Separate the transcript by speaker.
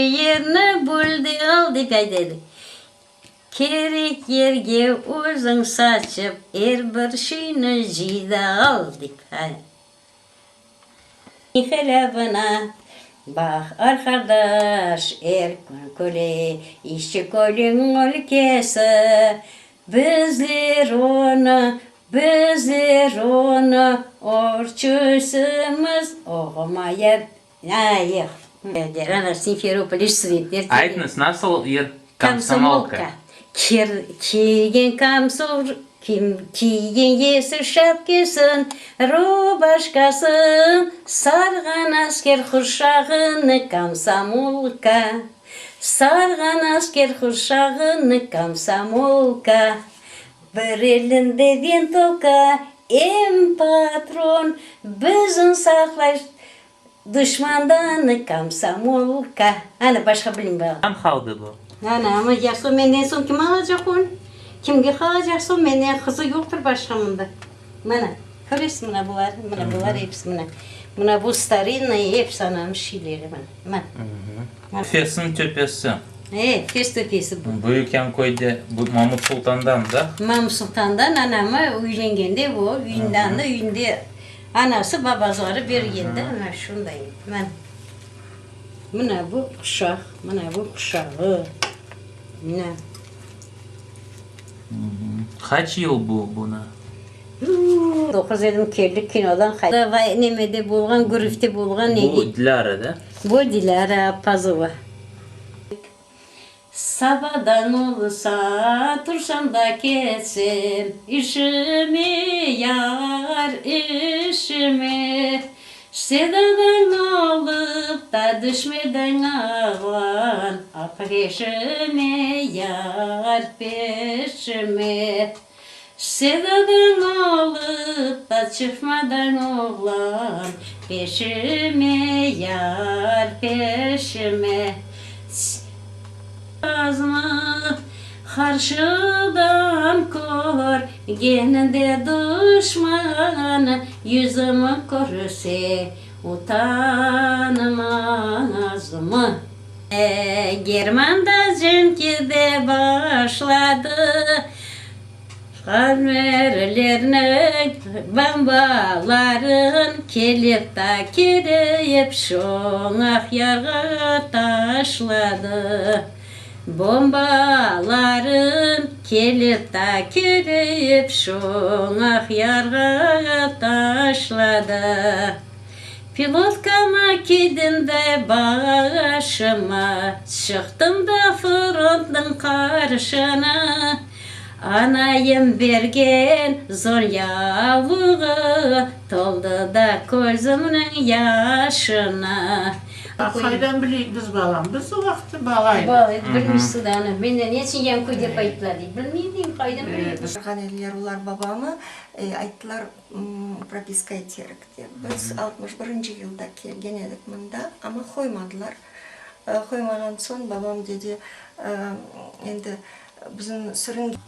Speaker 1: Yerni böldi al dep ayta edi. Kerek yerge özüñ saçıp, er bir şeyni cıy da al dep. İnqilâbına baq, arqadaş, er kün küle işçi köylüñ ülkesi. Bizler onı, bizler onı orçuysımız, oğumaya
Speaker 2: Aytıñız, nasıl yır Komsomolka?
Speaker 1: Kiygen komsor, kiygen yesil şapkesin, rubaşkasın, sarğan asker qurşağını, komsomolka, sarğan asker qurşağını, komsomolka. Bir elinde vintovka, em patron, bizim saqlay Duşmandan komsomolka. Ana, başqa bilmeyim balam.
Speaker 2: Kim qaldı bu?
Speaker 1: Ana, amma yahşı, menden soñ kim alacaq onı? Kimge qalacaq soñ? Menden qızı yoqtır başqa mında. Mana, köresiz, mına bular, mına bular episi mına. Mına bu starinnıy episi anamnıñ şeyleri, mana, mana.
Speaker 2: Fesniñ töpesi.
Speaker 1: E, Fes töpesi bu.
Speaker 2: Büyük Yanköyde, bu Mamut Sultandan da?
Speaker 1: Mamut Sultandan anama üylengende o, üyünde anda, üyünde Anası babazları bergende ana şunday mına mına bu quşaq, mına bu quşağı, mına.
Speaker 2: Qaç yıl bu buna?
Speaker 1: 9 edim keldik kinodan qayttıq. Vay nemede bolğan, Gurüfte bolğan edi.
Speaker 2: Bu Dilâra da?
Speaker 1: Bu Dilâra Appazova. Sabadan olsa tursam da ketsem, işime, yar, işime. Sevdadan olıp da düşmeden ağlan, al peşime, yar, peşime. Sevdadan olıp da çıqmadan oğlan, peşime, yar, peşime. Azmı qarşıdan körgende duşman, yüzümi körse utanmazmı? Germanda cenki de başladı, Qamerlerniñ bombaların kelip ta kelip şoñ Aqyarğa taşladı. Bombaların kelip ta kelip şoñ Aqyarğa taşladı. Pilotkamı kiydim de başıma, çıqtım da frontnıñ qarşına. Anayım bergen zor yavluğı toldı da közümniñ yaşına.
Speaker 3: Qaydan bileyik biz balam, biz o vaqıtta bala edik.
Speaker 1: Bala edik, bilmeysiz da ana. Menden ne içün Yanköy dep ayttılar dey. Bilmeyim deyim, qaydan bileyim.
Speaker 4: Barğan ediler olar babamı, ayttılar propiska eterik dep. Biz 61-nci yılda kelgen edik mında, amma qoymadılar. Qoymağan soñ babam dedi, endi bizim sürüngen.